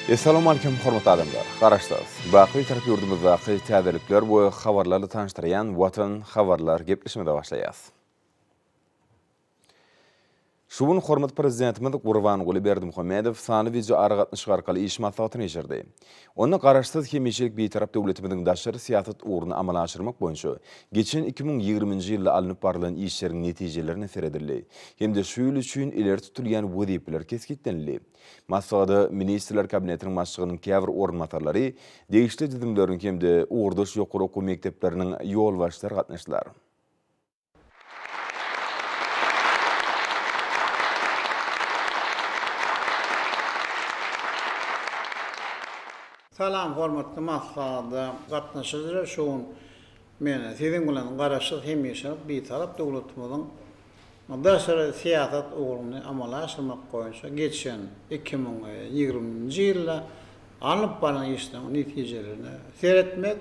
Essalawmalikim hormatly adamlar! Garaşsyz, baky Bitarap ýurdumyzdaky täzelikler we habarlarla tanyşdyrýan Watan habarlar gepleşigimize başlaýas. Şu gün hormatly Prezidentimiz Gurbanguly Berdimuhamedow sanly wideoaragatnaşyk arkaly iş maslahatyny geçirdi. Onda Garaşsyz, hemişelik Bitarap döwletimiziň daşary syýasat ugruny amala aşyrmak boýunça geçen 2020-nji ýylda alnyp barlan işleriň netijelerine seredildi hem-de şu ýyl üçin ileri tutulýan wezipeler kesgitlenildi. Maslahata Ministrler Kabinetiniň Başlygynyň käbir orunbasarlary, degişli düzümleriň hem-de ugurdaş ýokary okuw mekdepleriniň ýolbaşçylary gatnaşdylar. Salam hormatly maslahata gatnaşyjylar şu gün men siziň bilen Garaşsyz hemişelik Bitarap döwletimiziň daşary syýasat ugruny amala aşyrmak boýunça geçen 2020-nji ýylda alnyp barlan işleriň netijelerine seretmek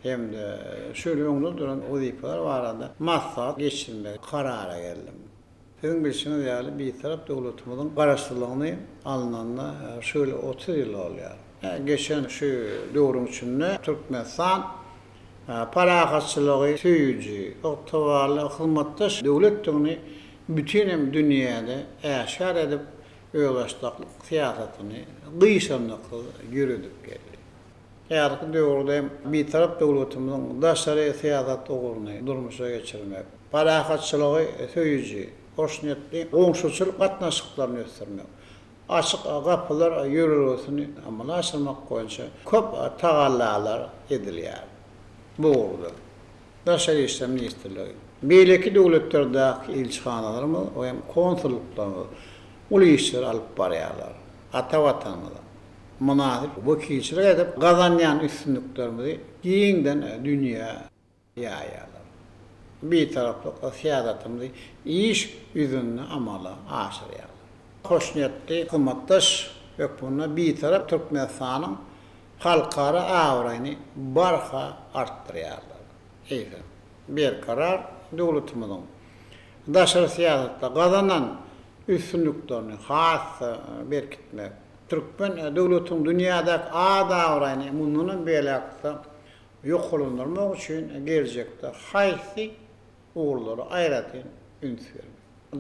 hem-de şu ýyl öňde duran wezipeler barada maslahat geçirmegi karara geldim. Siziň bilşiňiz ýaly, Bitarap döwletimiziň Garaşsyzlygyny alnanyna şu ýyl 30 ýyl dolýar. Geçen şu döwrüň içinde Türkmenistan parahatçylygy söýüji, ygtybarly hyzmatdaş döwletdigini bütin hem dünýäde äşgär edip, özbaşdaklyk syýasatyny gyşarnyksyz ýöredip geldi. Häzirki döwürde hem Bitarap döwletimiziň daşary syýasat ugruny durmuşa geçirmek, parahatçylygy söýüji, hoşniýetli goňşuçylyk gatnaşyklaryny ösdürmek, açyk gapylar ýörelgesini amala aşyrmak boýunça köp tagallalar edilýär. Bu ugurda Daşary işler ministrligi, beýleki döwletlerdäki ilçihanalarymyz we hem konsullyklarymyz uly işleri alyp barýarlar. Ata Watanymyza mynasyp wekilçilik edip gazanýan üstünliklerimizi giňden dünýä ýaýýarlar. Bitaraplyk syýasatymyzy iş ýüzünde amala aşyrýarlar. Hoşniýetli hyzmatdaş hökmünde Bitarap Türkmenistanyň halkara abraýyny barha artdyrýarlar. Eýsem, Berkarar döwletimiziň daşary syýasatda gazanan üstünliklerini has-da berkitmek, türkmen döwletiniň dünýädäki at-abraýyny mundanam beýläk-de ýokarlandyrmak üçin geljekde haýsy ugurlara aýratyn üns bermeli?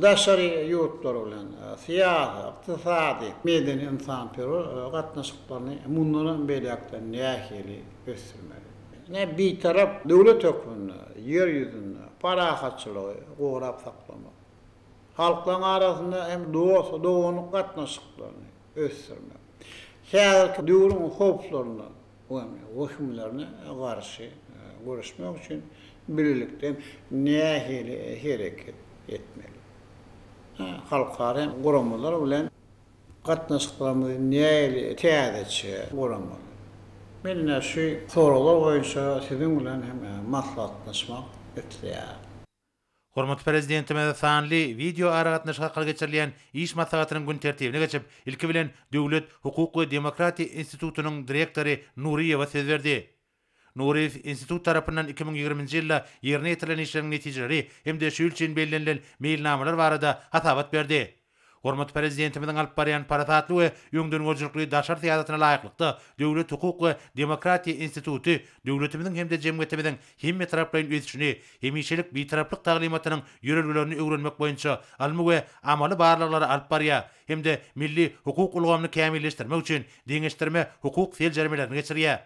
Daşary ýurtlar bilen syýasy, ykdysady, medeni-ynsanperwer gatnaşyklaryny mundanam beýläk-de nähili ösdürmeli? Ine, Bitarap döwlet hökmünde Ýer ýüzünde parahatçylygy gorap saklamak, halklaryň arasynda hem dost-doganlyk gatnaşyklaryny ösdürmek, häzirki döwrüň howplaryna we wehimlerine garşy göreşmek üçin bilelikde nähili hereket etmeli? Halkara guramalar bilen gatnaşyklarymyzy nähili täzeçe guramaly? Men ine şu soraglar boýunça siziň bilen hem maslahatlaşmak isleýärin. Hormatly Prezidentimiz sanly wideoaragatnaşyk arkaly geçirilýän iş maslahatynyň gün tertibine geçip, ilki bilen Döwlet, hukuk we demokratiýa institutynyň direktory Nuryýewa söz berdi. Nuryýew institut tarapyndan 2020-nji ýylda ýerine ýetirilen işleriň netijeleri hem-de şu ýyl üçin bellenilen meýilnamalar barada hasabat berdi. Hormatly Prezidentimiziň alyp barýan parasatly we öňdengörüjilikli daşary syýasatyna laýyklykda, Döwlet hukuk we demokratiýa instituty döwletimiziň hem-de jemgyýetimiziň hemmetaraplaýyn ösüşini, hemişelik Bitaraplyk taglymatynyň ýörelgelerini öwrenmek boýunça ylmy we amaly barlaglary alyp barýar hem-de milli hukuk ulgamyny kämilleşdirmek üçin deňeşdirme hukuk seljermelerini geçirýär.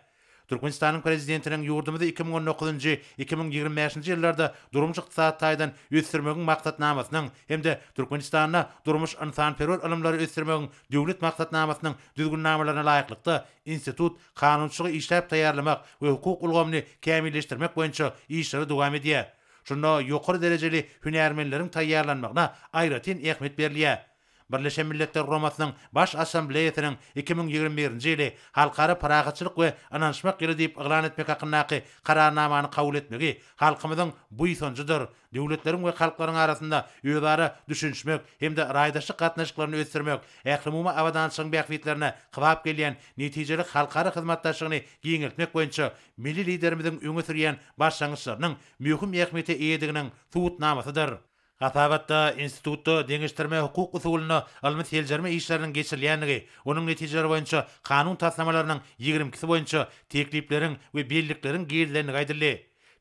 Türkmenistanyň Prezidentiniň ýurdumyzy 2019-njy, 2025-nji ýyllarda durmuş-ykdysady taýdan ösdürmegiň maksatnamasynyň hem-de Türkmenistanda durmuş-ynsanperwer ylymlary ösdürmegiň döwlet maksatnamasynyň düzgünnamalaryna laýyklykda institut kanunçylygy işläp taýýarlamak we hukuk ulgamyny kämilleşdirmek boýunça işleri dowam edýär. Şunda ýokary derejeli hünärmenleriň taýýarlanmagyna aýratyn ähmiýet berilýär. Birleşen Milletler Guramasynyň Baş Assambleýasynyň 2021-nji ýyly Halkara parahatçylyk we ynanyşmak ýyly diýip yglan etmek hakyndaky Kararnamany kabul etmegi halkymyzyň buýsanjydyr. Döwletleriň we halklaryň arasynda özara düşünişmek hem-de raýdaşlyk gatnaşyklaryny ösdürmek, ählumumy abadançylygyň bähbitlerine kybap gelýän netijeli halkara hyzmatdaşlygyny giňeltmek boýunça milli Liderimiziň öňe sürýän başlangyçlarynyň möhüm ähmiýete eýediginiň subutnamasydyr. Hasabatda institutda deňeşdirme hukuk usulynda ylmy seljerme işleriniň geçirilýändigi, onuň netijeleri boýunça kanun taslamalarynyň ýigrimi ikisi boýunça teklipleriň we bellikleriň girizilendigi aýdyldy.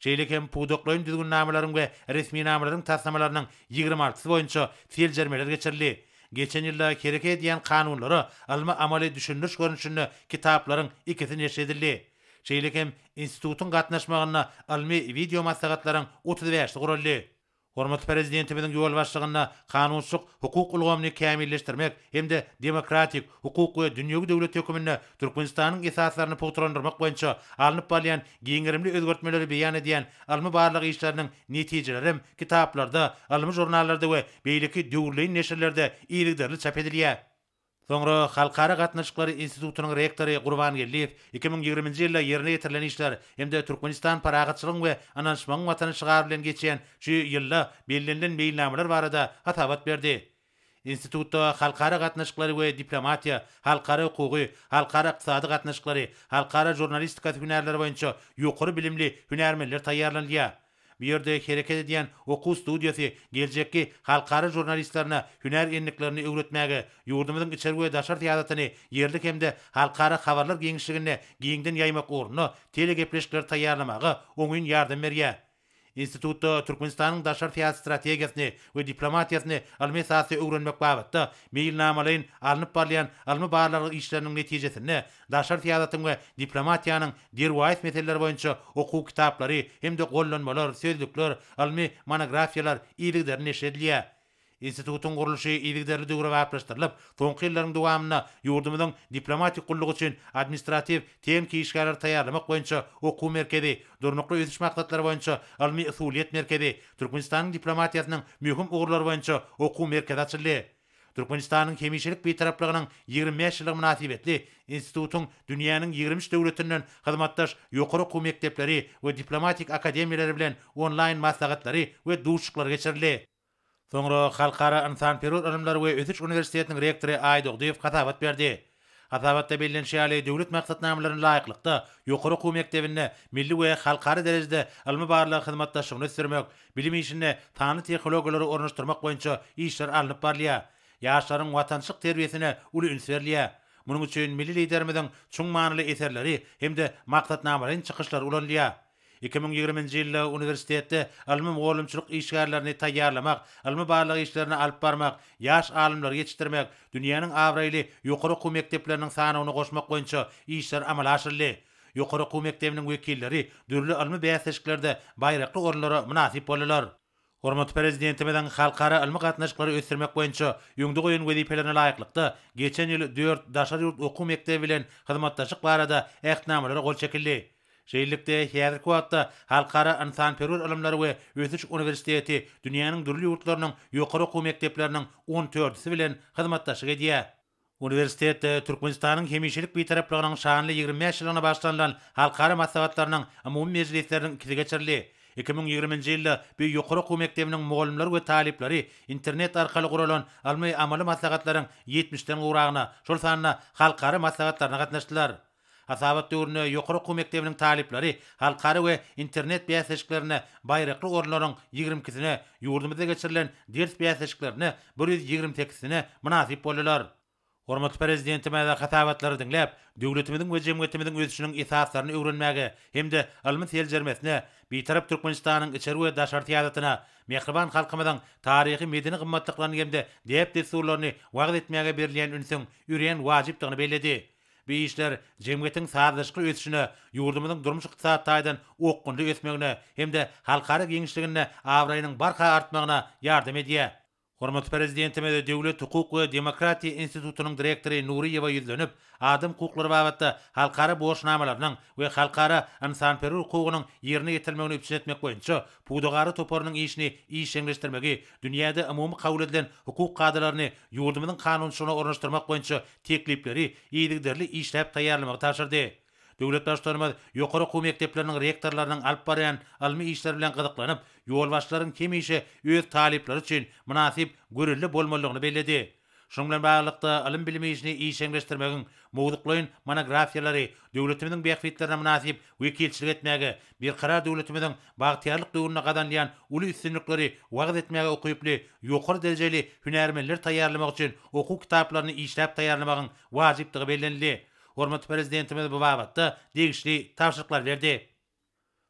Şeýle hem pudaklaýyn düzgünnamalaryň we resminamalaryň taslamalarynyň ýigrimi altysy boýunça seljermeler geçirildi. Geçen ýylda hereket edýän kanunlara ylmy-amaly düşündiriş görnüşinde kitaplaryň ikisi neşir edildi. Şeýle hem institutyň gatnaşmagynda ylmy wideomaslahatlaryň 35-si guraldy. Hormatly Prezidentimiziň ýolbaşçylygynda kanunçylyk hukuk ulgamyny kämilleşdirmek hem-de demokratik, hukuk we dünýewi döwlet höküminde Türkmenistanyň esaslaryny pugtalandyrmak boýunça alnyp barylýan giň gerimli özgertmeleri beýan edýän ylmy-barlag işleriniň netijeleri hem kitaplarda, ylmy žurnallarda we beýleki döwürleýin neşirlerde yzygiderli çap edilýär. Soňra Halkara gatnaşyklary institutynyň rektory Gurban Geldiýew 2020-nji ýylda ýerine ýetirilen işler hem-de Türkmenistan parahatçylygyň we ynanyşmagyň Watany şygary bilen geçýän şu ýylda bellenilen meýilnamalar barada hasabat berdi. Institutda halkara gatnaşyklary we diplomatiýa, halkara hukugy, halkara ykdysady gatnaşyklary, halkara žurnalistikasy hünärleri boýunça ýokary bilimli hünärmenler taýýarlanylýar. Bu ýerde hereket edýän okuw studiýasy geljekki halkara žurnalistlerine hünär endiklerini öwretmäge, ýurdumyzyň içeri we daşary syýasatyny ýerli hem-de halkara habarlar giňişliginde giňden ýaýmak ugrunda telegepleşikleri taýýarlamaga oňyn ýardam berýär. Institutda Türkmenistanyň daşary syýasy strategiýasyny we diplomatiýasyny ylmy esasda öwrenmek babatda meýilnamalaýyn alnyp barylýan ylmy-barlag işleriniň netijesinde daşary syýasatyň we diplomatiýanyň derwaýys meseleleri boýunça okuw kitaplary hem-de gollanmalar, sözlükler, ylmy monografiýalar yzygiderli neşir edilýär. Institutyň gurluşy yzygiderli döwrebaplaşdyrylyp, soňky ýyllaryň dowamynda ýurdumyzyň diplomatik gullugy üçin administratiw tehniki işgärleri taýýarlamak boýunça okuw merkezi, Durnukly ösüş maksatlary boýunça ylmy-usulyýet merkezi, Türkmenistanyň diplomatiýasynyň möhüm ugurlary boýunça okuw merkezi açyldy. Türkmenistanyň hemişelik Bitaraplygynyň 25 ýyllygy mynasybetli institutyň dünýäniň 23 döwletinden hyzmatdaş ýokary okuw mekdepleri we diplomatik akademiýalary bilen onlaýn maslahatlary we duşuşyklary geçirildi. Soňra Halkara ynsanperwer ylymlary we ösüş uniwersitetiniň rektory Aýdogdyýew hasabat berdi. Hasabatda bellenişi ýaly, döwlet maksatnamalaryna laýyklykda, ýokary okuw mekdebinde milli we halkara derejede ylmy-barlag hyzmatdaşlygyny ösdürmek, bilim işinde sanly tehnologiýalary ornaşdyrmak boýunça işler alnyp barylýar. Ýaşlaryň watançylyk terbiýesine uly üns berilýär. Munuň üçin milli Liderimiziň çuň manyly eserleri hem-de maksatnamalaýyn çykyşlary ulanylýar. 2020-nji ýylda uniwersitetde ylmy-mugallymçylyk işgärlerini taýýarlamak, ylmy-barlag işlerini alyp barmak, ýaş alymlary ýetişdirmek, dünýäniň abraýly ýokary okuw mekdepleriniň sanawyna goşmak boýunça işler amala aşyryldy. Ýokary okuw mekdebiniň wekilleri dürli ylmy bäsleşiklerde baýrakly orunlara mynasyp boldular. Hormatly Prezidentimiziň halkara ylmy gatnaşyklary ösdürmek boýunça öňde goýan wezipelerine laýyklykda, geçen ýyl dört daşary ýurt okuw mekdebi bilen hyzmatdaşlyk barada Ähtnamalara gol çekildi. Şeýlelikde, häzirki wagtda Halkara ynsanperwer ylymlary we ösüş uniwersiteti dünýäniň dürli ýurtlarynyň ýokary okuw mekdepleriniň on dördüsi bilen hyzmatdaşlyk edýär. Uniwersitetde Türkmenistanyň hemişelik Bitaraplygynyň şanly 25 ýyllygyna bagyşlanylan halkara maslahatlarynyň umumy mejlisleriniň ikisi geçirildi. 2020-nji ýylda bu ýokary okuw mekdebiniň mugallymlary we talyplary internet arkaly guralan ylmy-amaly maslahatlaryň ýetmişden gowragyna, şol sanda halkara maslahatlaryna gatnaşdylar. Hasabat döwründe ýokary okuw mekdebiniň talyplary halkara we internet bäsleşiklerinde baýrakly orunlaryň ýigrimi ikisine, ýurdumyzda geçirilen ders bäsleşiklerinde bir ýüz ýigrimi sekizsine mynasyp boldular. Hormatly Prezidentimiz hasabatlary diňläp, döwletimiziň we jemgyýetimiziň ösüşiniň esaslaryny öwrenmäge hem-de ylmy seljermesine, Bitarap Türkmenistanyň içeri we daşary syýasatyna, mähriban halkymyzyň taryhy-medeni gymmatlyklaryny hem-de däp-dessurlaryny wagyz etmäge berilýän ünsüň örän wajypdygyny belledi. Bu işler jemgyýetiň sazlaşykly ösüşine, ýurdumyzyň durmuş-ykdysady taýdan okgunly ösmegine hem-de halkara giňişliginde abraýynyň barha artmagyna ýardam edýär. Hormatly Prezidentimiz Döwlet hukuk we demokratiýa institutynyň direktory Nuryýewa ýüzlenip, adam hukuklary babatda halkara borçnamalarynyň we halkara ynsanperwer hukugynyň ýerine ýetirilmegini üpjün etmek boýunça Pudagara toparynyň işini işjeňleşdirmegi, dünýäde umumy kabul edilen hukuk kadalaryny ýurdumyzyň kanunçylygyna ornaşdyrmak boýunça teklipleri yzygiderli işläp taýýarlamagy tabşyrdy. Döwlet Baştutanymyz ýokary okuw mekdepleriniň rektorlarynyň alyp barýan ylmy işleri bilen gyzyklanyp, ýolbaşçylaryň hemişe öz talyplary üçin mynasyp görelde bolmalydygyny belledi. Şunuň bilen baglylykda, ylym-bilim işini işjeňleşdirmegiň mowzuklaýyn monografiýalary döwletimiziň bähbitlerine mynasyp wekilçilik etmäge, Berkarar döwletimiziň bagtyýarlyk döwründe gazanylýan uly üstünlikleri wagyz etmäge ukyply ýokary derejeli hünärmenleri taýýarlamak üçin okuw kitaplaryny işläp taýýarlamagyň wajypdygy bellenildi. Hormatly Prezidentimiz bu babatda degişli tabşyryklary berdi.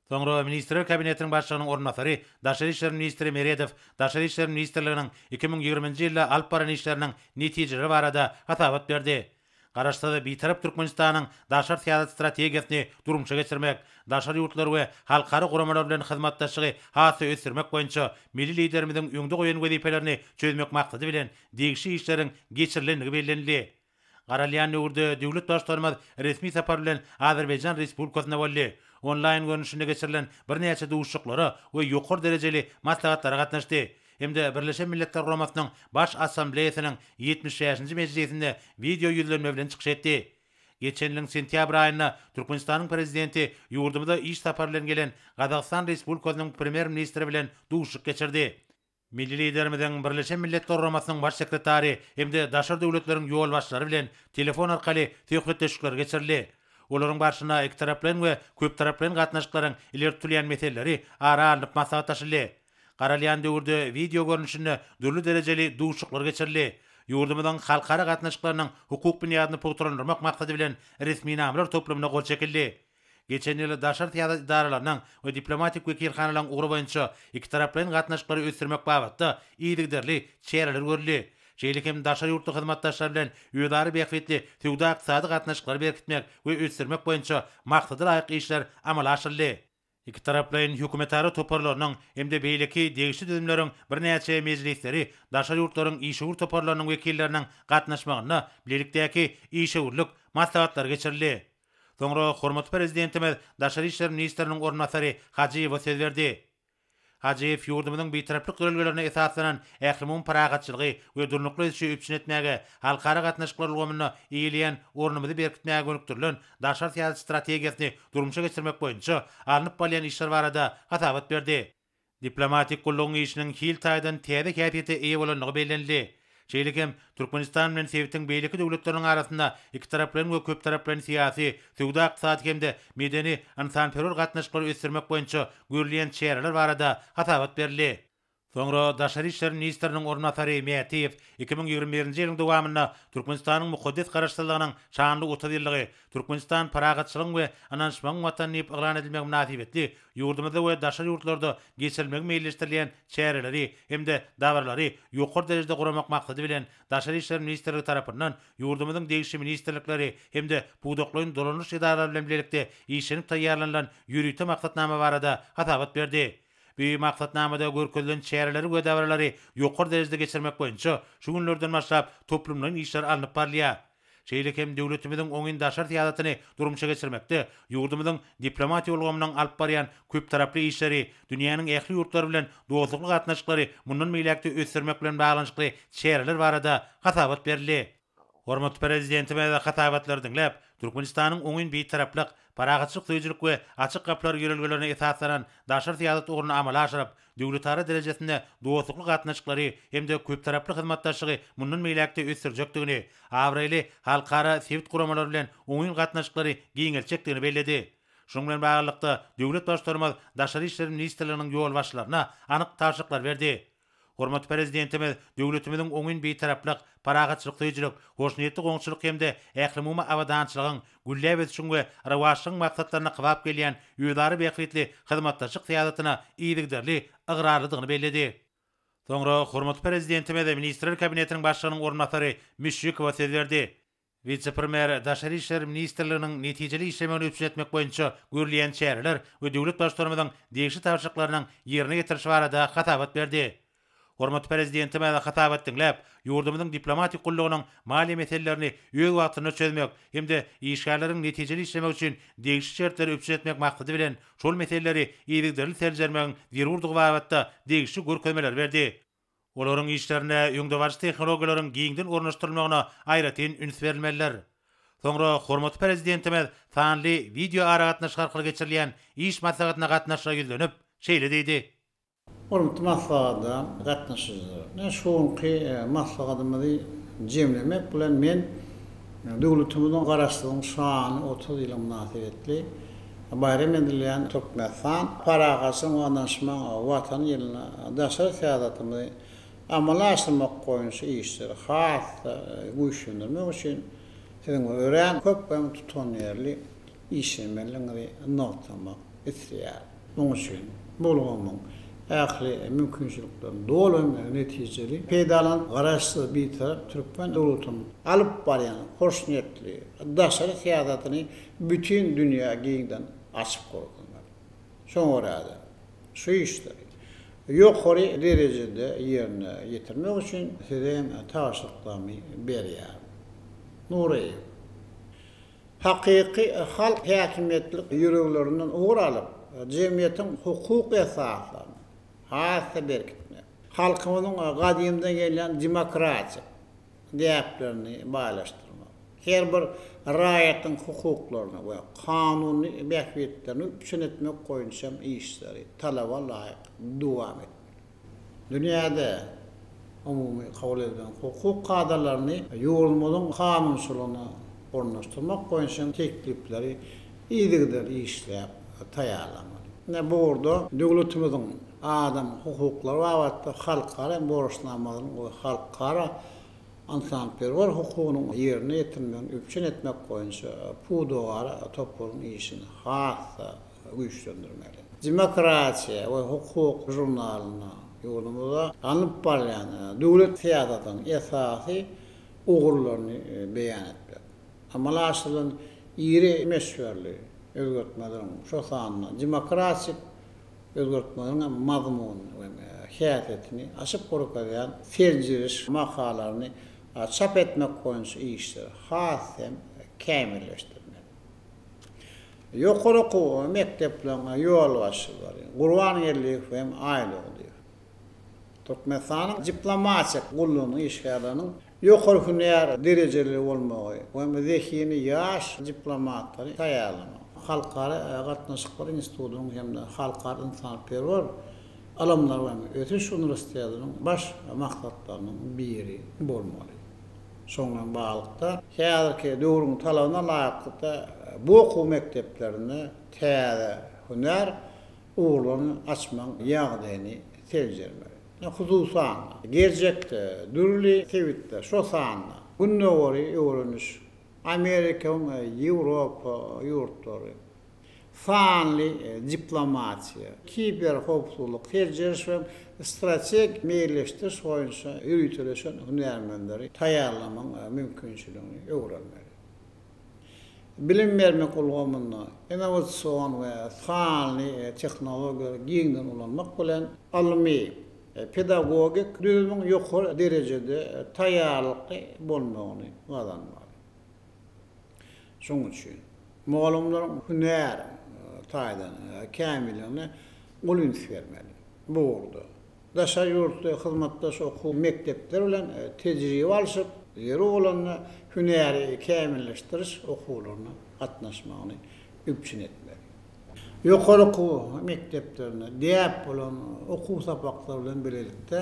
Soňra Ministrler Kabinetiniň Başlygynyň orunbasary, daşary işler ministri Meredow Daşary işler ministrliginiň 2020-nji ýylda alyp baran işleriniň netijeleri barada hasabat berdi. Garaşsyz, Bitarap Türkmenistanyň daşary syýasat strategiýasyny durmuşa geçirmek, daşary ýurtlar we halkara guramalar bilen hyzmatdaşlygy has-da ösdürmek boýunça milli Liderimiziň öňde goýan wezipelerini çözmek maksady bilen degişli işleriň geçirilendigi bellenildi. Garalýan döwürde döwlet Baştutanymyz resmi sapar bilen Azerbaýjan Respublikasynda boldy. Onlaýn görnüşinde geçirilen birnäçe duşuşyklara we ýokary derejeli maslahatlara gatnaşdy hem-de Birleşen Milletler Guramasynyň Baş Assambleýasynyň 75-nji mejlisinde wideo ýüzlenme bilen çykyş etdi. Geçen ýylyň sentýabr aýynda Türkmenistanyň Prezidenti ýurdumyza iş sapary bilen gelen Gazagystan Respublikasynyň Premýer-ministri bilen duşuşyk geçirdi. Milli Liderimiziň Birleşen Milletler Guramasynyň Baş sekretary hem-de daşary döwletleriň ýolbaşçylary bilen telefon arkaly söhbetdeşlikler geçirildi. Olaryň barşynda ikitaraplaýyn we köptaraplaýyn gatnaşyklaryň ileri tutulýan meseleleri ara alnyp maslahatlaşyldy. Garalýan döwürde wideo görnüşinde dürli derejeli duşuşyklar geçirildi. Ýurdumyzyň halkara gatnaşyklarynyň hukuk binýadyny pugtalandyrmak maksady bilen resminamalar toplumyna gol çekildi. Geçen ýyl daşary syýasat edaralarynyň we diplomatik wekilhanalaryň ugry boýunça ikitaraplaýyn gatnaşyklary ösdürmek babatda yzygiderli çäreler görüldi. Şeýle hem daşary ýurtly hyzmatdaşlar bilen özara bähbitli söwda-ykdysady gatnaşyklary berkitmek we ösdürmek boýunça maksada laýyk işler amala aşyryldy. Ikitaraplaýyn hökümetara toparlarynyň hem-de beýleki degişli düzümleriň birnäçe mejlisleri daşary ýurtlaryň işewür toparlarynyň wekilleriniň gatnaşmagynda bilelikdäki işewürlik maslahatlary geçirildi. Soňra hormatly Prezidentimiz daşary işler ministriniň orunbasary Hajyýewe söz berdi. Hajyýew ýurdumyzyň Bitaraplyk ýörelgelerine esaslanan ählumumy parahatçylygy we durnukly ösüşi üpjün etmäge, halkara gatnaşyklar ulgamynda eýeleýän ornumyzy berkitmäge gönükdirilen daşary syýasat strategiýasyny durmuşa geçirmek boýunça alnyp barylýan işler barada hasabat berdi. Diplomatik gullugyň işiniň hil taýdan täze häsiýete eýe bolandygy bellenildi. Şeýle hem Türkmenistan bilen sebitiň beýleki döwletleriniň arasynda ikitaraplaýyn we köptaraplaýyn syýasy, söwda-ykdysady hem-de medeni-ynsanperwer gatnaşyklary ösdürmek boýunça görülýän çäreler barada hasabat berildi. Soňra daşary işler ministriniň orunbasary Mätiýew 2021-nji ýylyň dowamynda Türkmenistanyň mukaddes Garaşsyzlygynyň şanly 30 ýyllygy, Türkmenistan parahatçylygyň we ynanyşmagyň Watany diýip yglan edilmegi mynasybetli ýurdumyzda we daşary ýurtlarda geçirilmegi meýilleşdirilýän çäreleri hem-de dabaralary ýokary derejede guramak maksady bilen Daşary işler ministrligi tarapyndan ýurdumyzyň degişli ministrlikleri hem-de pudaklaýyn dolandyryş edaralary bilen bilelikde işlenip taýýarlanylan ýörite maksatnama barada hasabat berdi. Bu maksatnamada görkezilen çäreleri we dabaralary ýokary derejede geçirmek boýunça şu günlerden başlap toplumlaýyn işler alnyp barylýar. Şeýle hem döwletimiziň oňyn daşary syýasatyny durmuşa geçirmekde ýurdumyzyň diplomatiýa ulgamynyň alyp barýan köptaraply işleri, dünýäniň ähli ýurtlary bilen dostlukly gatnaşyklary mundan beýläk-de ösdürmek bilen baglanyşykly çäreler barada hasabat berildi. Hormatly Prezidentimiz hasabatlary diňläp, Türkmenistanyň oňyn Bitaraplyk, parahatçylyk söýüjilik we açyk gapylar ýörelgelerine esaslanan daşary syýasat ugruny amala aşyryp, döwletara derejesinde dostlukly gatnaşyklary hem-de köptaraply hyzmatdaşlygy mundan beýläk-de ösdürjekdigini, abraýly halkara sebit guramalary bilen oňyn gatnaşyklary giňeltjekdigini belledi. Şunuň bilen baglylykda, döwlet Baştutanymyz Daşary işler ministrliginiň ýolbaşçylaryna anyk tabşyryklar berdi. Hormatly Prezidentimiz döwletimiziň oňyn Bitaraplyk, parahatçylyk söýüjilik, hoşniýetli goňşuçylyk hem-de ählumumy abadançylygyň, gülläp ösüşiň we rowaçlygyň maksatlaryna kybap gelýän özara bähbitli hyzmatdaşlyk syýasatyna yzygiderli ygrarlydygyny belledi. Soňra hormatly Prezidentimiz Ministrler Kabinetiniň Başlygynyň orunbasary Müşşikowa söz berdi. Wise-premýer Daşary işler ministrliginiň netijeli işlemegini üpjün etmek boýunça görülýän çäreler we döwlet Baştutanymyzyň degişli tabşyryklarynyň ýerine ýetirilişi barada hasabat berdi. Hormatly Prezidentimiz hasabat diňläp, ýurdumyzyň diplomatik gullugynyň maliýe meselelerini öz wagtynda çözmek hem-de işgärleriň netijeli işlemegi üçin degişli şertleri üpjün etmek maksady bilen, şol meseleleri yzygiderli seljermegiň zerurdygy babatda degişli görkezmeleri berdi. Olaryň işlerinde öňdebaryjy tehnologiýalaryň giňden ornaşdyrylmagyna aýratyn üns berilmelidir. Soňra hormatly Prezidentimiz sanly wideoaragatnaşyk arkaly geçirilýän iş maslahatyna gatnaşyja ýüzlenip, şeýle diýdi. Hormatly maslahata gatnaşyjylar! Şu günki maslahatymyzy. jemlemek bilen men döwletimiziň Garaşsyzlygyň şanly 30 ýyly mynasybetli baýram edilýän Türkmenistan, parahatçylygyň we ynanyşmagyň Watany ýylynda daşary syýasatymyzy amala aşyrmak boýunça işleri has-da güýçlendirmek üçin siziň örän köp hem tutanýerli işlemelidigiňizi nygtamak isleýärin. Munuň üçin bu ulgamyň ähli mümkinçiliklerini doly hem netijeli peýdalanyp, Garaşsyz, Bitarap türkmen döwletiniň alyp barýan hoşniýetli daşary syýasatyny bütin dünýä giňden açyp görkezmeli. Şoňa görä-de, şu işleri ýokary derejede ýerine ýetirmek üçin size hem tabşyryklarymy berýärin. Nuryýew. Hakyky halk häkimiýetlik ýörelgelerinden ugur alyp, jemgyýetiň hukuk esaslaryny has-da berkitmek, halkymyzyň gadymdan gelýän demokratik däplerini baýlaşdyrmak, her bir raýatyň hukuklaryny we kanuny bähbitlerini üpjün etmek boýunça işleri talaba laýyk dowam etmeli. Dünýäde umumy kabul edilen hukuk kadalaryny ýurdumyzyň kanunçylygyna ornaşdyrmak boýunça teklipleri yzygiderli işläp taýýarlamaly. Ine, bu ugurda döwletimiziň adam hukuklary babatda halkara borçnamalarynyň we halkara ynsanperwer hukugynyň ýerine ýetirilmegini üpjün etmek boýunça pudagara toparyň işini has-da güýçlendirmeli. Demokratiýa we hukuk žurnalynda ýurdumyzda alnyp barylýan döwlet syýasatynyň esasy ugurlaryny beýan etmek, amala aşyrylan iri möçberli özgertmeleriň, şol sanda demokratik özgertmeleriň hem mazmunyny we häsiýetini açyp görkezýän seljeriş makalalaryny çap etmek boýunça işleri has hem kämilleşdirmeli. Ýokary okuw mekdepleriň ýolbaşçylary Gurban Geldiýew hem Aýdogdyýew. Türkmenistanyň diplomatik gullugynyň işgärleriniň ýokary hünär derejeli bolmagy we zehinli ýaş diplomatlary taýýarlamak, Halkara gatnaşyklar institutynyň hem-de Halkara ynsanperwer ylymlar we ösüş uniwersitetiniň baş maksatlarynyň biri bolmaly. Şonuň bilen baglylykda, häzirki döwrüň talabyna laýyklykda bu okuw mekdeplerinde täze hünär ugurlaryny açmagyň ýagdaýyny seljermeli. Hususan-da, geljekde dürli sebitler, şol sanda Gündogary öwreniş, Amerika we Ýewropa ýurtlary, sanly diplomatiýa, kiberhowpsuzlyk, seljeriş we strategik meýilleşdiriş boýunça ýöriteleşen hünärmenleri taýýarlamagyň mümkinçiligini öwrenmeli. Bilim bermek ulgamynda innowasion we sanly tehnologiýalary giňden ulanmak bilen, ylmy, pedagogik düzümiň ýokary derejede taýýarlykly bolmagyny gazanmaly. Şonuň üçin mugallymlaryň hünär taýdan kämilligine uly üns bermeli. Bu ugurda daşary ýurtly hyzmatdaş okuw mekdepleri bilen tejribe alşyp, zerur bolanda hünäri kämilleşdiriş okuwlaryna gatnaşmagyny üpjün etmeli. Ýokary okuw mekdeplerinde däp bolan okuw sapaklary bilen birlikde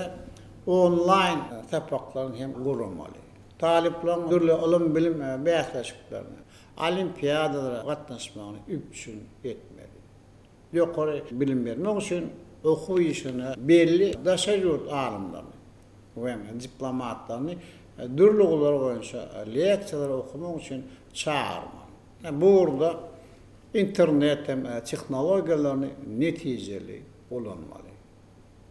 onlaýn sapaklaryny hem guramaly. Talyplaryň dürli ylym-bilim bäsleşiklerine, olimpiadalara gatnaşmagyny üpjün etmeli. Ýokary bilim bermek üçin okuw işine belli daşary ýurt alymlaryny we diplomatlaryny dürli ugurlar boýunça leksiýalary okamak üçin çagyrmaly. Bu ugurda internet hem tehnologiýalaryny netijeli ulanmaly.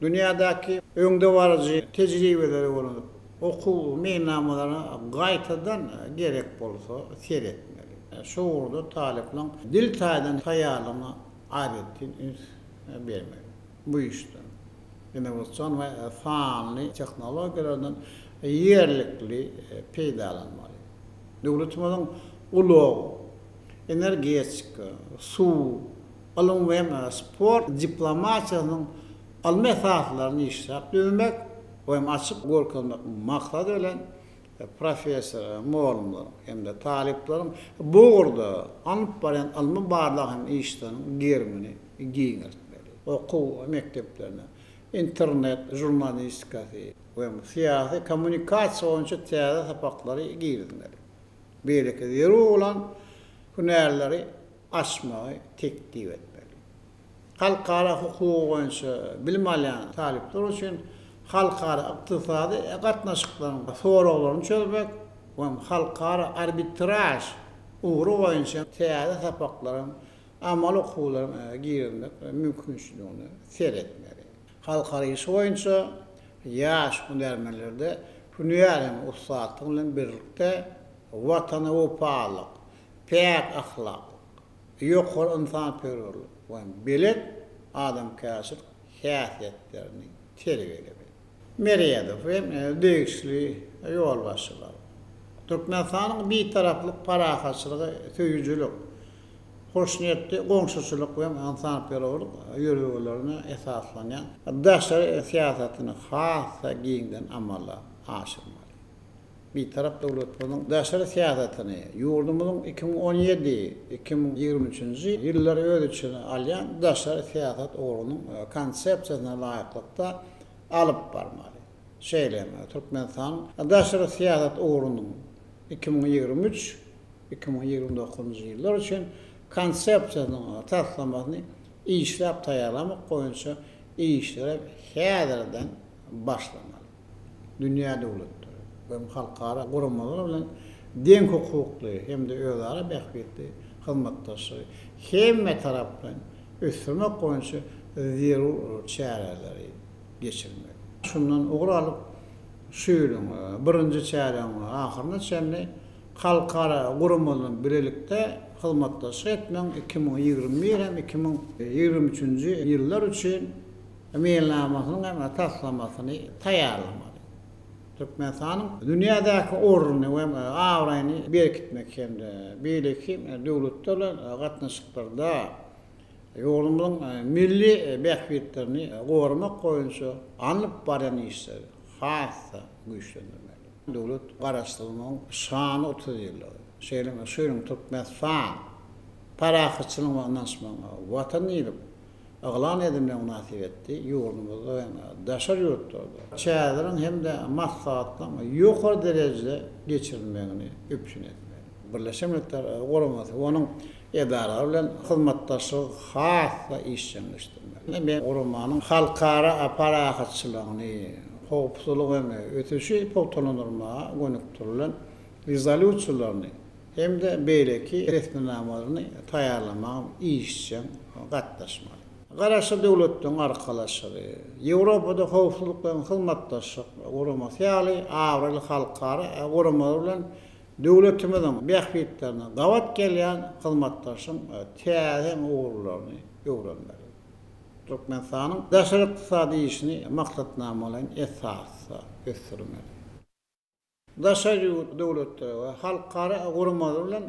Dünýädäki öňdebaryjy tejribeleri ulanyp, okuw meýilnamalaryna gaýtadan gerek bolsa seretmeli. Şu ugurda talyplaryň dil taýdan taýýarlygyna aýratyn üns bermeli. Bu işde innowasion we sanly tehnologiýalardan ýerlikli peýdalanmaly. Döwletimiziň ulag, energetika, suw, Ylym we sport diplomatiýasynyň ylmy esaslaryny işläp düzmek we açyp görkezmek maksady bilen, professor mugallymlaryň hem-de talyplaryň bu ugurda alnyp barýan ylmy-barlag hem işleriniň gerimini giňeltmeli. Okuw mekdeplerinde. Internet žurnalistikasy we syýasy kommunikasiýa boýunça täze sapaklary girizmeli. Beýleki zerur bolan hünärleri açmagy teklip etmeli. Halkara hukugy boýunça bilim alýan talyplar üçin halkara ykdysady gatnaşyklaryň soraglaryny çözmek we halkara arbitraž ugry boýunça täze sapaklaryň amaly okuwlaryň girizmek mümkinçiligine seretmeli. Halkara işi boýunça ýaş hünärmenlerde hünär hem ussatlyk bilen birlikde Watana wepalylyk, päk ahlaklyk, ýokary ynsanperwerlik we belent adamkärçilik häsiýetlerini terbiýelemeli. Meredow hem degişli ýolbaşçylar Türkmenistanyň Bitaraplyk parahatçylygy söýüjilik, hoşniýetli goňşuçylyk we ynsanperwerlik ýörelgelerine esaslanýan daşary syýasatyny has-da giňden amala aşyrmaly. Bitarap döwletimiziň daşary syýasatyny ýurdumyzyň 2017, 2023-nji ýyllary öz içine alýan daşary syýasat ugrunyň Konsepsiýasyna laýyklykda alyp barmaly. Şeýle hem Türkmenistanyň daşary syýasat ugrunyň 2023, 2029-njy ýyllar üçin Konsepsiýasynyň taslamasyny işläp taýýarlamak boýunça işlere häzirden başlamaly. Dünýä döwletleri we halkara guramalar bilen deňhukukly hem-de özara bähbitli hyzmatdaşlygy hemmetaraplaýyn ösdürmek boýunça zerur çäreleri geçirmek. Şundan ugur alyp, şu ýylyň birinji çärýeginiň ahyryna çenli halkara guramalar bilen bilelikde hyzmatdaşlyk etmegiň 2021 hem 2023-nji ýyllar üçin meýilnamasynyň hem taslamasyny taýýarlamaly. Türkmenistanyň dünýädäki ornuny we abraýyny berkitmek hem-de beýleki döwletler bilen gatnaşyklarda ýurdumyzyň milli bähbitlerini goramak boýunça alnyp barýan işleri has-da güýçlendirmeli. Döwlet Garaşsyzlygymyzyň şanly 30 ýyllygy, şeýle hem şu ýylyň Türkmenistan, parahatçylygyň we ynanyşmagyň Watany diýlip yglan edilmegi mynasybetli ýurdumyzda hem daşary ýurtlarda çäreleriň hem-de maslahatlaryň ýokary derejede geçirilmegini üpjün etmeli. Birleşen Milletler Guramasy we onuň edaralary bilen hyzmatdaşlygy has-da işjeňleşdirmeli. Men guramanyň halkara parahatçylygyny, howpsuzlygy hem ösüşi pugtalandyrmaga gönükdirilen rezolýusiýalaryny hem-de beýleki resminamalaryny taýýarlamaga işjeň gatnaşmaly. Garaşsyz Döwletleriň Arkalaşygy, Ýewropada Howpsuzlyk we Hyzmatdaşlyk Guramasy ýaly abraýly halkara guramalar bilen döwletimiziň bähbitlerine gabat gelýän hyzmatdaşlygyň täze ugurlaryny öwrenmeli. Türkmenistanyň daşary ykdysady işini maksatnamalaýyn esasda ösdürmeli. Daşary ýurt döwletleri we halkara guramalary bilen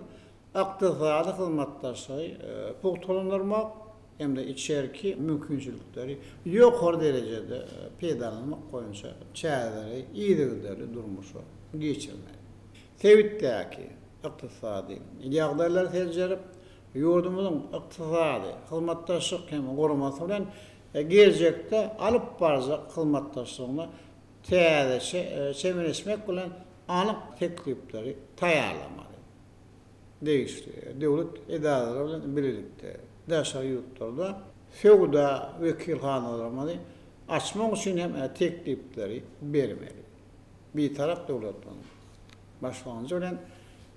ykdysady hyzmatdaşlygy pugtalandyrmak hem-de içerki mümkinçilikleri ýokary derejede peýdalanmak boýunça çäreleri yzygiderli durmuşa geçirmeli. Sebitdäki ykdysady ýagdaýlary seljerip, ýurdumyzyň ykdysady hyzmatdaşlyk hem guramasy bilen geljekde alyp barjak hyzmatdaşlygyna täzeçe çemeleşmek bilen anyk teklipleri taýýarlamaly. Degişli döwlet edaralary bilen bilelikde daşary ýurtlarda söwda wekilhanalarymyzy açmak üçin hem teklipleri bermeli. Bitarap döwletleriň başlangyjy bilen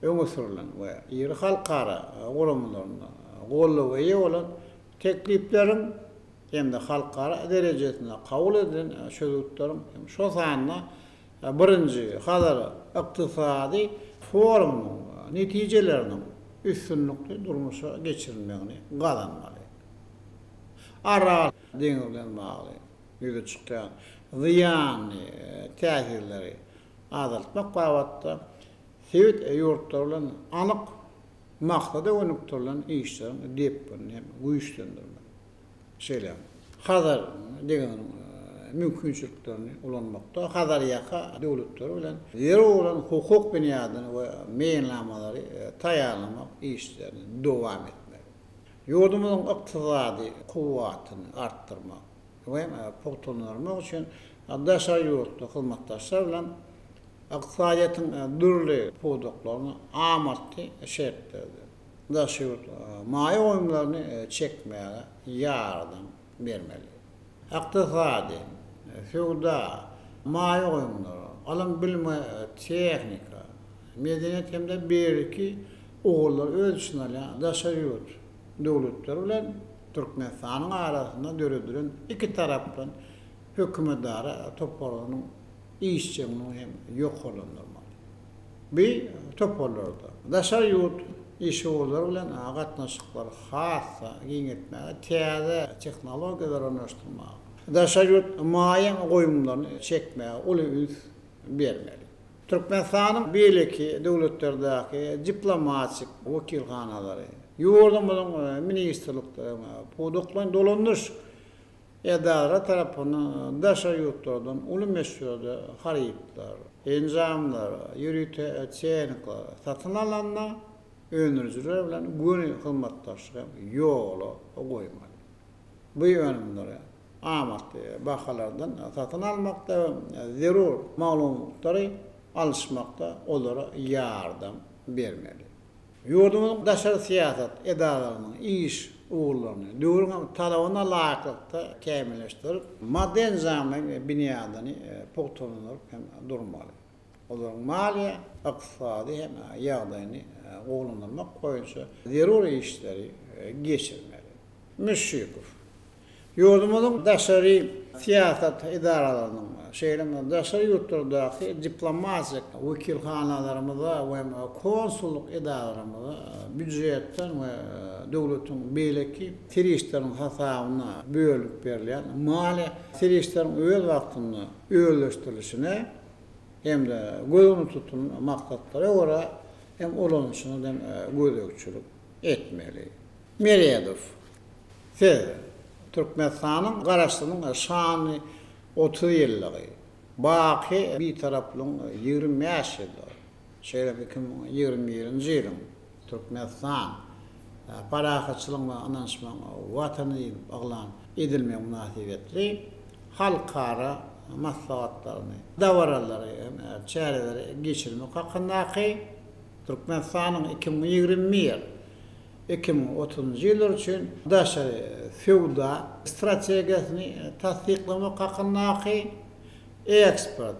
öňe sürlen we iri halkara guramalarynda goldawa eýe bolan teklipleriň hem-de halkara derejesinde kabul edilen çözgütleriň hem şol sanda birinji Hazar ykdysady forumynyň netijeleriniň üstünlikli durmuşa geçirilmegini gazanmaly. Aral deňzi bilen bagly ýüze çykýan zyýanly täsirleri azaltmak babatda sebit ýurtlary bilen anyk maksada gönükdirilen işleriň depginini hem güýçlendirmek. Şeýle hem Hazar deňziniň mümkinçiliklerini ulanmakda Hazarýaka döwletleri bilen zerur bolan hukuk binýadyny we meýilnamalary taýýarlamak işlerini dowam etmek. Ýurdumyzyň ykdysady kuwwatyny artdyrmak. We pugtalandyrmak üçin daşary ýurtly hyzmatdaşlar bilen ykdysadyýetiň dürli pudaklarynda amatly şertlerde daşary ýurt maýa goýumlaryny çekmäge ýardam bermeli. Ykdysady, söwda, maýa goýumlary, ylym-bilim we tehnika, medeniýet hem-de beýleki ugurlary öz içine alýan daşary ýurt döwletleri bilen Türkmenistanyň arasynda döredilen ikitaraplaýyn hökümetara toparlarynyň işjeňligini hem ýokarlandyrmaly. Bu toparlarda daşary ýurt işewürleri bilen gatnaşyklary has-da giňeltmäge, täze tehnologiýalary ornaşdyrmaga, daşary ýurt maýa goýumlaryny çekmäge uly üns bermeli. Türkmenistanyň beýleki döwletlerdäki diplomatik wekilhanalary, ýurdumyzyň ministrlikleri we pudaklaýyn dolandyryş edaralary tarapyndan daşary ýurtlardan uly möçberde harytlar, enjamlar, ýörite tehnikalar satyn alnanda öndürijiler bilen göni hyzmatdaşlyk hem ýola goýmaly. Bu önümleri amatly bahalardan satyn almakda we zerur maglumatlary alyşmakda olara ýardam bermeli. Ýurdumyzyň daşary syýasat edaralarynyň iş ugurlaryny döwrüň talabyna laýyklykda kämilleşdirip, maddy-enjamlaýyn binýadyny pugtalandyryp hem durmaly. Olaryň maliýe, ykdysady hem ýagdaýyny gowulandyrmak boýunça zerur işleri geçirmeli. Müşşikow. Ýurdumyzyň daşary syýasat edaralarynyň, şeýle hem daşary ýurtlardaky diplomatik wekilhanalarymyza we konsullyk edaralarymyza býujetden we döwletiň beýleki serişdeleriniň hasabyna bölünip berilýän maliýe serişdeleriniň öz wagtynda özleşdirilişine hem-de göz öňünde tutulan maksatlara görä hem ulanylyşyna hem gözegçilik etmeli. Meredow. Siz, Türkmenistanyň Garaşsyzlygynyň şanly 30 ýyllygy, baky Bitaraplygyň 25 ýyllygy, şeýle hem 2021-nji ýylyň Türkmenistan, parahatçylygyň we ynanyşmagyň Watany diýlip yglan edilmegi mynasybetli halkara maslahatlaryny, dabaralary hem çäreleri geçirmek hakyndaky Türkmenistanyň 2021 2030-njy ýyllar üçin daşary söwda strategiýasyny tassyklamak hakyndaky eksport,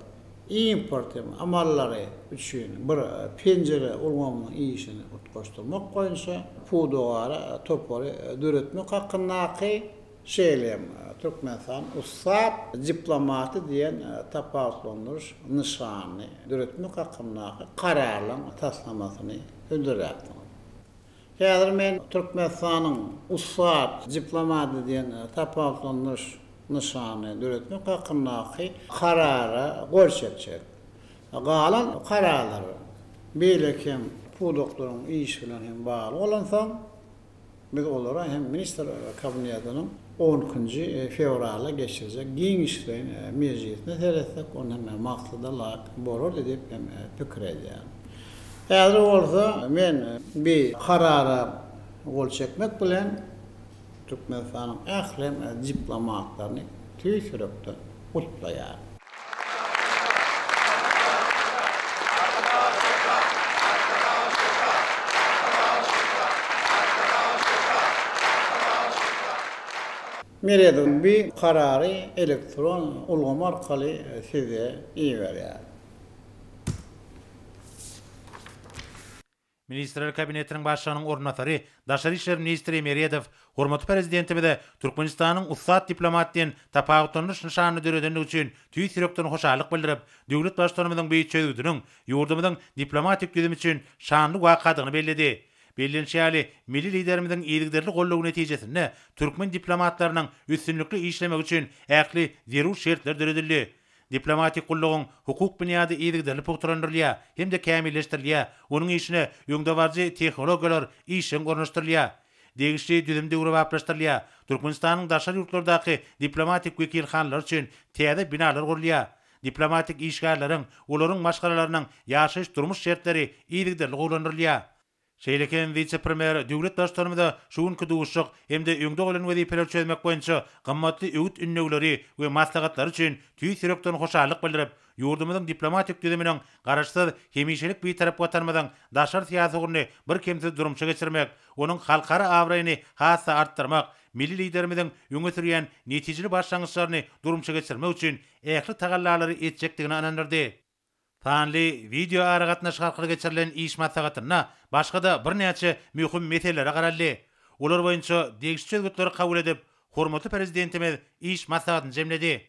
import hem amallary üçin bir penjire ulgamynyň işini utgaşdyrmak boýunça pudagara topary döretmek hakyndaky, şeýle hem Türkmenistan ussat diplomaty diýen tapawutlandyryş nyşanyny döretmek hakyndaky Kararlaryň taslamasyny hödürläpdiňiz. Häzir men Türkmenistanyň ussat diplomaty diýen tapawutlandyryş nyşanyny döretmek hakyndaky Karara gol çekjek. Galan kararlar beýleki hem pudaklaryň işi bilen hem bagly bolansoň, Biz olara hem Ministrler Kabinetiniň on ikinji fewralda geçirjek giňişleýin mejlisine seretsek, onda hem maksada laýyk bolardy diýip hem pikir edýärin. Häzir bolsa men bi Karara gol çekmek bilen Türkmenistanyň ähli diplomatlaryny tüýs ýürekden gutlaýaryn. Meredow bu karary elektron ulgam arkaly size iberýär. Ministrler Kabinetiniň Başlygynyň orunbasary, daşary işler ministri Meredow hormatly Prezidentimize Türkmenistanyň ussat diplomat diýen tapawutlandyryş nyşanyny döredendigi üçin tüýs ýürekden hoşallyk bildirip, döwlet Baştutanymyzyň bu çözgüdiniň ýurdumyzyň diplomatik düzümi üçin şanly wakadygyny belledi. Bellenişi ýaly, milli Liderimiziň yzygiderli goldawy netijesinde türkmen diplomatlarynyň üstünlikli işlemegi üçin ähli zerur şertler döredildi. Diplomatik gullugyň hukuk binýady yzygiderli pugtalandyrylýar hem-de kämilleşdirilýär, onuň işine öňdebaryjy tehnologiýalar işjeň ornaşdyrylýar. Degişli düzüm döwrebaplaşdyrylýar, Türkmenistanyň daşary ýurtlardaky diplomatik wekilhanalary üçin täze binalar gurulýar. Diplomatik işgärleriň, olaryň maşgalalarynyň ýaşaýyş-durmuş şertleri yzygiderli gowulandyrylýar. Şeýle hem wise-premýer döwlet Baştutanymyza şu günki duşuşyk hem-de öňde goýlan wezipeleri çözmek boýunça gymmatly öwüt-ündewleri we maslahatlary üçin tüýs ýürekden hoşallyk bildirip, ýurdumyzyň diplomatik düzüminiň Garaşsyz, hemişelik Bitarap Watanymyzyň daşary syýasy ugruny birkemsiz durmuşa geçirmek, onuň halkara abraýyny has-da artdyrmak, milli Liderimiziň öňe sürýän netijeli başlangyçlaryny durmuşa geçirmek üçin ähli tagallalary etjekdigine ynandyrdy. Sanly wideoaragatnaşyk arkaly geçirilen iş maslahatynda başga-da birnäçe möhüm meselelere garaldy. Olar boýunça degişli çözgütleri kabul edip, hormatly Prezidentimiz iş maslahatyny jemledi.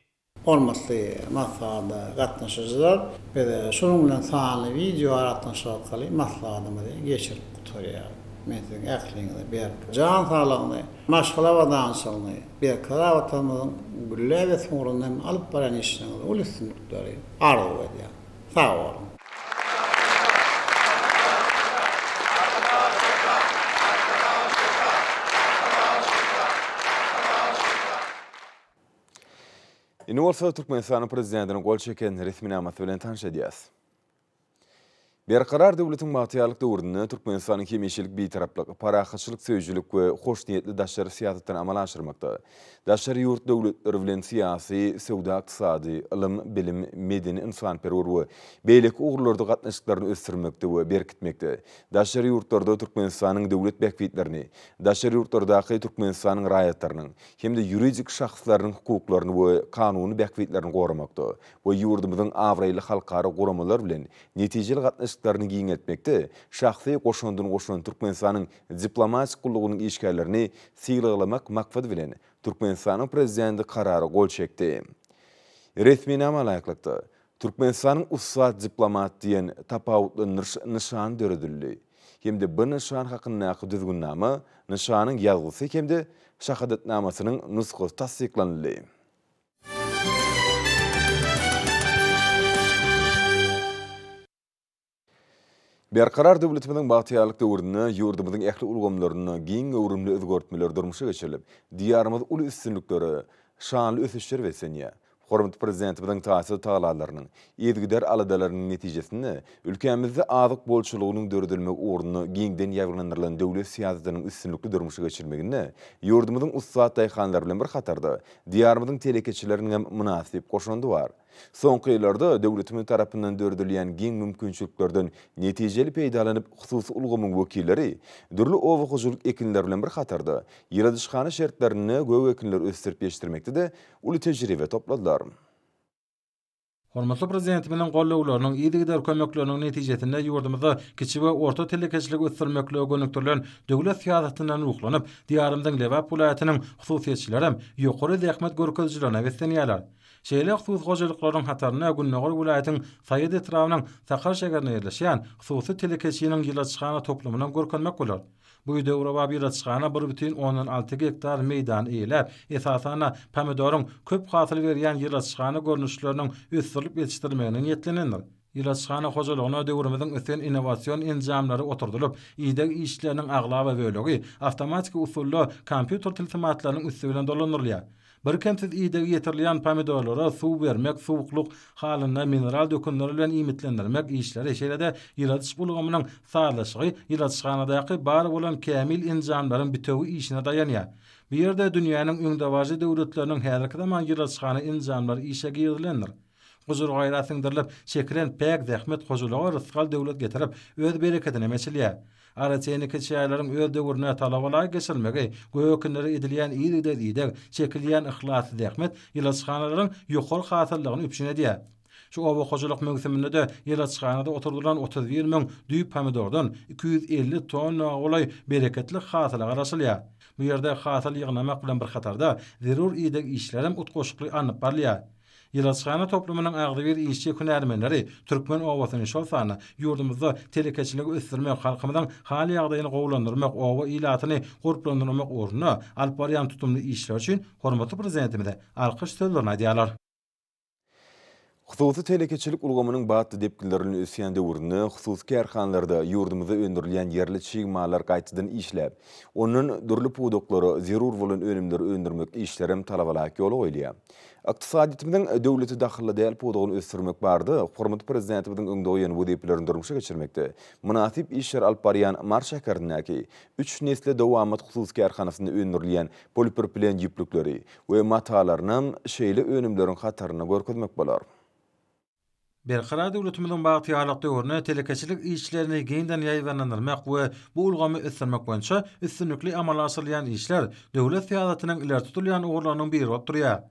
Hormatly maslahata gatnaşyjylar, biz şunuň bilen sanly wideoaragatnaşyk arkaly maslahatymyzy geçirip gutarýarys. Men siziň ähliňize berk jan saglygyny, maşgala abadançylygyny, berkarar Watanymyzyň gülläp ösmegi ugrunda hem alyp barýan işleriňizde uly üstünlikleri arzuw edýän. Sag boluň! Indi bolsa Türkmenistanyň Prezidentiniň gol çeken resminamasy bilen tanyş edýäs. Berkarar döwletiň bagtyýarlyk döwründe Türkmenistanyň hemişelik Bitaraplyk, parahatçylyk söýüjilik we hoşniýetli daşary syýasatyny amala aşyrmakda, daşary ýurt döwletleri bilen syýasy, söwda-ykdysady, ylym, bilim, medeni-ynsanperwer we beýleki ugurlarda gatnaşyklaryny ösdürmekde we berkitmekde, daşary ýurtlarda Türkmenistanyň döwlet bähbitlerini, daşary ýurtlardaky Türkmenistanyň raýatlarynyň hem-de ýuridik şahslarynyň hukuklaryny we kanuny bähbitlerini goramakda we ýurdumyzyň abraýly halkara guramalar bilen netijeli gatnaşyklaryny giňeltmekde şahsy goşandyny goşan Türkmenistanyň diplomatik gullugynyň işgärlerini sylaglamak maksady bilen Türkmenistanyň Prezidenti Karara gol çekdi. Resminama laýyklykda, Türkmenistanyň ussat diplomat diýen tapawutlandyryş nyşany döredildi hem-de bu nyşan hakyndaky düzgünnama, nyşanyň ýazgysy hem-de şahadatnamasynyň nusgasy tassyklanyldy. Berkarar döwletimiziň bagtyýarlyk döwründe ýurdumyzyň ähli ulgamlarynda giň göwrümli özgertmeler durmuşa geçirilip, Diýarymyz uly üstünliklere, şanly ösüşlere beslenýär. Hormatly Prezidentimiziň taýsyz tagalalarynyň, yzygider aladalarynyň netijesinde ülkämizde azyk bolçulygynyň döredilmegi ugrunda giňden ýaýbaňlandyrylan döwlet syýasatynyň üstünlikli durmuşa geçirilmeginde ýurdumyzyň ussat daýhanlary bilen bir hatarda, Diýarymyzyň telekeçileriniň hem mynasyp goşandy bar. Soňky ýyllarda döwletimiz tarapyndan döredilýän giň mümkinçiliklerden netijeli peýdalanyp, hususy ulgamyň wekilleri dürli oba hojalyk ekinleri bilen bir hatarda, ýyladyşhana şertlerinde gök ekinleri ösdürip ýetişdirmekde-de uly tejribe topladylar. Hormatly Prezidentimiziň gollawlarynyň, yzygider kömekleriniň netijesinde ýurdumyzda kiçi we orta telekeçiligi ösdürmeklige gönükdirilen döwlet syýasatyndan ruhlanyp, Diýarymyzyň Lebap welaýatynyň hususyýetçilerem ýokary zähmet görkezijilerine beslenýärler. Şeýle hususy hojalyklaryň hatarynda gündogar welaýatyň Saýat etrabynyň Sakar şägerinde ýerleşýän hususy telekeçiniň ýyladyşhana toplumynam görkezmek bolar. Bu döwrebap ýyladyşhana bir bütin ondan alty gektar meýdany eýeläp, esasan-da, pomidoryň köp hasyl berýän ýyladyşhana görnüşleriniň ösdürilip ýetişdirilmegine niýetlenendir. Ýyladyşhana hojalygyna döwrümiziň ösen innowasion enjamlary oturdylyp, ideg işleriniň aglaba bölegi awtomatiki usulda kompýuter tilsimatlarynyň üsti bilen dolandyrylýar. Birkemsiz ideg ýetirilýän pomidorlara suw bermek, suwuklyk halynda mineral dökünler bilen iýmitlendirmek işleri, şeýle-de ýyladyş ulgamynyň sazlaşygy ýyladyşhanadaky bar bolan kämil enjamlaryň bitewi işine daýanýar. Bu ýerde dünýäniň öňdebaryjy döwletleriniň häzirki zaman ýyladyşhana enjamlary işe girizilendir. Gujur-gaýrat siňdirilip, çekilen päk zähmet hojalyga rysgal-döwlet getirip, öz berekedinem eçilýär. Agrotehniki çäreleriň öz döwründe talaba laýyk geçirilmegi, gök ekinlere edilýän yzygider ideg, çekilýän yhlasly zähmet ýyladyşhanalaryň ýokary hasyllylygyny üpjün edýär. Şu oba hojalyk möwsüminde-de ýyladyşhanada oturdylan 31 müň düýp pomidordan 250 tonna golaý bereketli hasyla garaşylýar. Bu ýerde hasyl ýygnamak bilen bir hatarda, zerur ideg işlerem utgaşykly alnyp barylýar. Ýyladyşhana toplumynyň agzybir işçi hünärmenleri türkmen obasyny, şol sanda ýurdumyzda telekeçiligi ösdürmek, halkymyzyň hal-ýagdaýyny gowulandyrmak, oba ilatyny gurplandyrmak ugrunda alyp barýan tutumly işleri üçin hormatly Prezidentimize alkyş sözlerini aýdýarlar. Hususy telekeçilik ulgamynyň batly depginler bilen ösýän döwründe hususy kärhanalarda ýurdumyzda öndürilýän ýerli çig mallar gaýtadan işläp, ondan dürli pudaklara zerur bolan önümleri öndürmek işlerem talabalaýyk ýola goýulýar. Ykdysadyýetimiziň döwlete dahylly däl pudagyny ösdürmek barada hormatly Prezidentimiziň öňde goýan wezipelerini durmuşa geçirmekde mynasyp işleri alyp barýan Mary şäherindäki Üç nesle dowamat hususy kärhanasynda öndürilýän polipropilen ýüplükleri we matalarynam şeýle önümleriň hatarynda görkezmek bolar. Berkarar döwletimiziň bagtyýarlyk döwründe telekeçilik işlerini giňden ýaýbaňlandyrmak we bu ulgamy ösdürmek boýunça üstünlikli amala aşyrylýan işler döwlet syýasatynyň ileri tutulýan ugurlarynyň biri bolup durýar.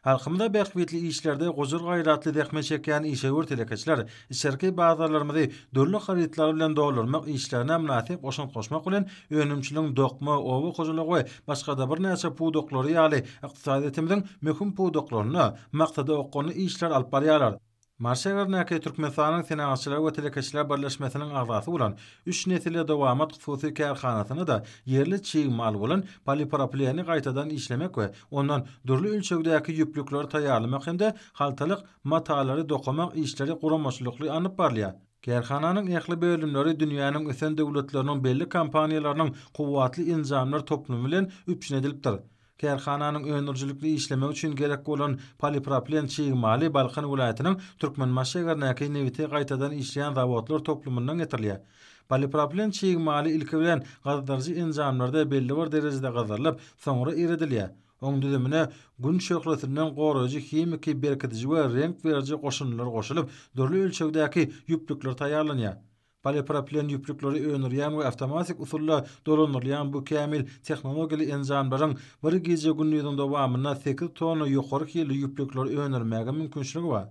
Halkymyza bähbitli işlerde gujur-gaýratly zähmet çekýän işewür telekeçiler içerki bazarlarymyzy dürli harytlar bilen doldurmak işlerine mynasyp goşant goşmak bilen, önümçiligiň dokma, oba hojalygy we başga-da birnäçe pudaklary ýaly ykdysadyýetimiziň möhüm pudaklarynda maksada okgunly işleri alyp barýarlar. Mary şäherindäki Türkmenistanyň Senagatçylar we telekeçiler birleşmesiniň agzasy bolan Üç nesile dowamat hususy kärhanasynda-da ýerli çig mal bolan polipropileni gaýtadan işlemek we ondan dürli ölçegdäki ýüplükleri taýýarlamak hem-de haltalyk matalary dokamak işleri guramaçylykly alnyp barylýar. Kärhananyň ähli bölümleri dünýäniň ösen döwletleriniň belli kompaniýalarynyň kuwwatly enjamlar toplumy bilen üpjün edilipdir. Kärhananyň öndürijilikli işlemegi üçin gerek bolan polipropilen çig maly Balkan welaýatynyň Türkmenbaşy şägerindäki nebiti gaýtadan işleýän zawodlar toplumyndan getirilýär. Polipropilen çig maly ilki bilen gyzdyryjy enjamlarda belli bir derejede gyzdyrylyp, soňra eredilýär. Oň düzümine Gün şöhlesinden goraýjy himiki berkidiji we reňk beriji goşundylar goşulyp, dürli ölçegdäki ýüplükler taýýarlanýar. Polipropilen ýüplükleri öndürýän we awtomatik usulda dolandyrylýan bu kämil tehnologiýaly enjamlaryň bir gije-gündiziň dowamynda sekiz tonna ýokary hilli ýüplükleri öndürmäge mümkinçiligi bar.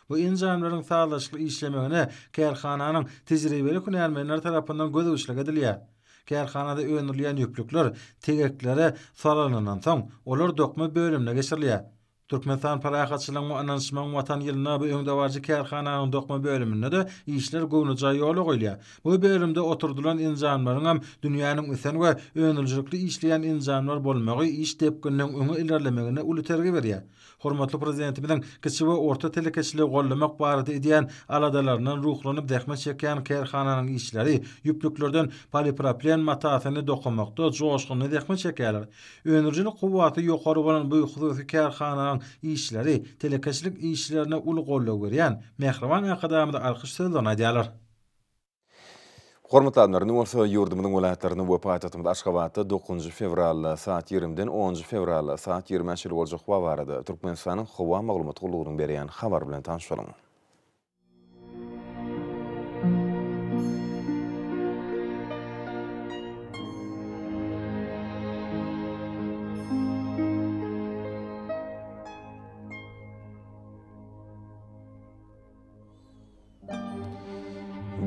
Bu enjamlaryň sazlaşykly işlemegine kärhananyň tejribeli hünärmenleri tarapyndan gözegçilik edilýär. Kärhanada öndürilýän ýüplükler tegeklere salanyndan soň, olar dokma bölümine geçirilýär. Türkmenistan Parahatçylygyň we ynanyşmagyň Watany ýylynda bu öňdebaryjy kärhananyň dokma bölüminde-de işler göwnejaý ýola goýulýar. Bu bölümde oturdylan enjamlaryňam dünýäniň ösen we öndürijilikli işleýän enjamlar bolmagy iş depgininiň öňe ilerlemegine uly itergi berýär. Hormatly Prezidentimiziň kiçi we orta telekeçiligi goldamak barada edýän aladalaryndan ruhlanyp zähmet çekýän kärhananyň işçileri ýüplüklerden polipropilen matasyny dokamakda joşgunly zähmet çekýärler. Öndürijilik kuwwaty ýokary bolan bu hususy kärhananyň işçileri telekeçilik işlerine uly goldaw berýän mähriban Arkadagymyza alkyş sözlerini aýdýarlar. Hormatly adamlar, indi bolsa ýurdumyzyň welaýatlarynda we paýtagtymyz Aşgabatda dokuzynjy fewralda saat ýigrimiden onunjy fewralda saat ýigrimä çenli boljak howa barada Türkmenistanyň Howa maglumat gullugynyň berýän habary bilen tanyş boluň.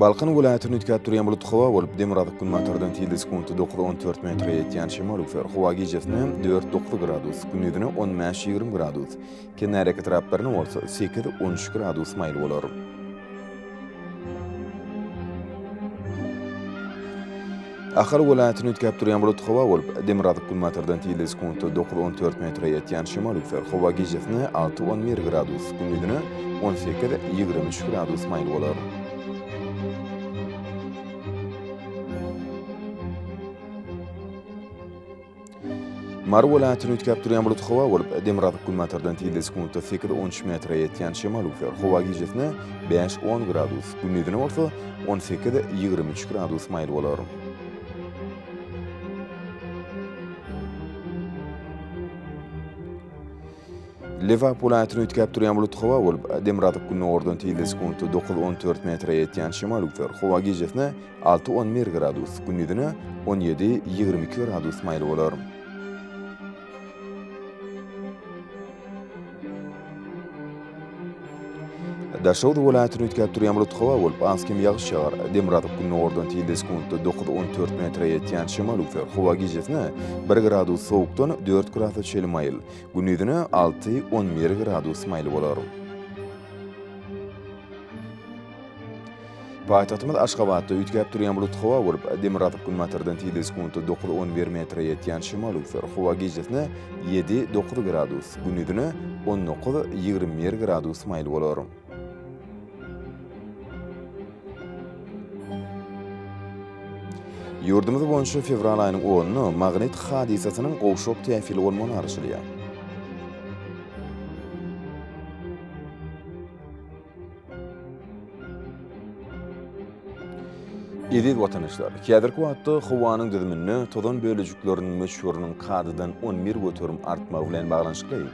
Balkan welaýatyny üýtgäp durýan bulut howa bolup, demirgazyk-günbatardan tizligi sekuntda 9-14 metre ýetýän şemal öwser. Howa gijesine 4-9 gradus, gündizine 15-20 gradus, kenarýaka etraplarynda bolsa 8-13 gradus maýyl bolar. Ahal welaýatyny üýtgäp durýan bulut howa bolup, demirgazyk-günbatardan tizligi sekuntda 9-14 metre ýetýän şemal öwser. Howa gijesine 6-11 gradus, gündizine 18-23 gradus maýyl bolar. Mary welaýatyny üýtgäp durýan bulut howa bolup, demirgazyk-günbatardan tizligi sekuntda 8-13 metre ýetýän şemal öwser. Howa gijesine 5-10 gradus, gündizine bolsa 18-23 gradus maýyl bolar. Lebap welaýatyny üýtgäp durýan bulut howa bolup, demirgazyk-gündogardan tizligi sekuntda 9-14 metre ýetýän şemal öwser. Howa gijesine 6-11 gradus, gündizine 17-22 gradus maýyl bolar. Daşoguz welaýatyny üýtgäp durýan bulut howa bolup, az-kem ýagyş ýagar. Demirgazyk-gündogardan tizligi sekuntda 9-14 metre ýetýän şemal öwser. Howa gijesine bir gradus sowukdan dört grasa çenli maýyl, gündizine 6-11 gradus maýyl bolar. Paýtagtymyz Aşgabatda üýtgäp durýan bulut howa bolup, demirgazyk-günbatardan tizligi sekuntda 9-11 metre ýetýän şemal öwser. Howa gijesine 7-9 gradus, gündizine 19-21 gradus maýyl bolar. Ýurdumyz boýunça fewral aýynyň onuna magnit hadysasynyň gowşak täsirli bolmagyna garaşylýar. Eziz watandaşlar, häzirki wagtda howanyň düzüminde tozan bölejikleriniň möçberiniň kadadan 11% artmagy bilen baglanyşykly,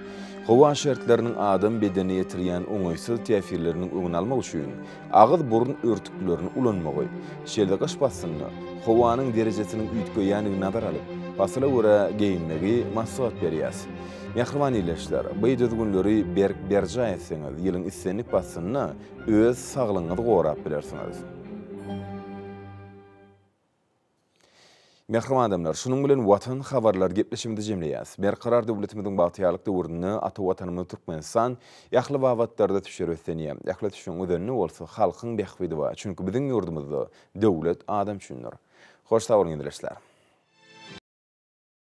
howa şertleriniň adam bedenine ýetirýän oňaýsyz täsirleriniň öňüni almak üçin agyz-burun örtüklerini ulanmagy, şeýle-de gyş paslynda howanyň derejesiniň üýtgeýändigini nazara alyp, pasyla görä geýinmegi maslahat berýäs. Mähriban ildeşler, bu düzgünleri berk berjaý etseňiz, ýylyň islendik paslynda öz saglygyňyzy gorap bilersiňiz. Mähriban adamlar, şunuň bilen Watan habarlary gepleşigimizi jemleýäs. Berkarar döwletimiziň bagtyýarlyk döwründe ata Watanymyz Türkmenistan ähli babatlarda ösüşlere beslenýär. Ähli ösüşiň özeninde bolsa halkyň bähbidi bar. Çünki biziň ýurdumyzda döwlet adam üçindir. Hoş sag boluň ildeşler!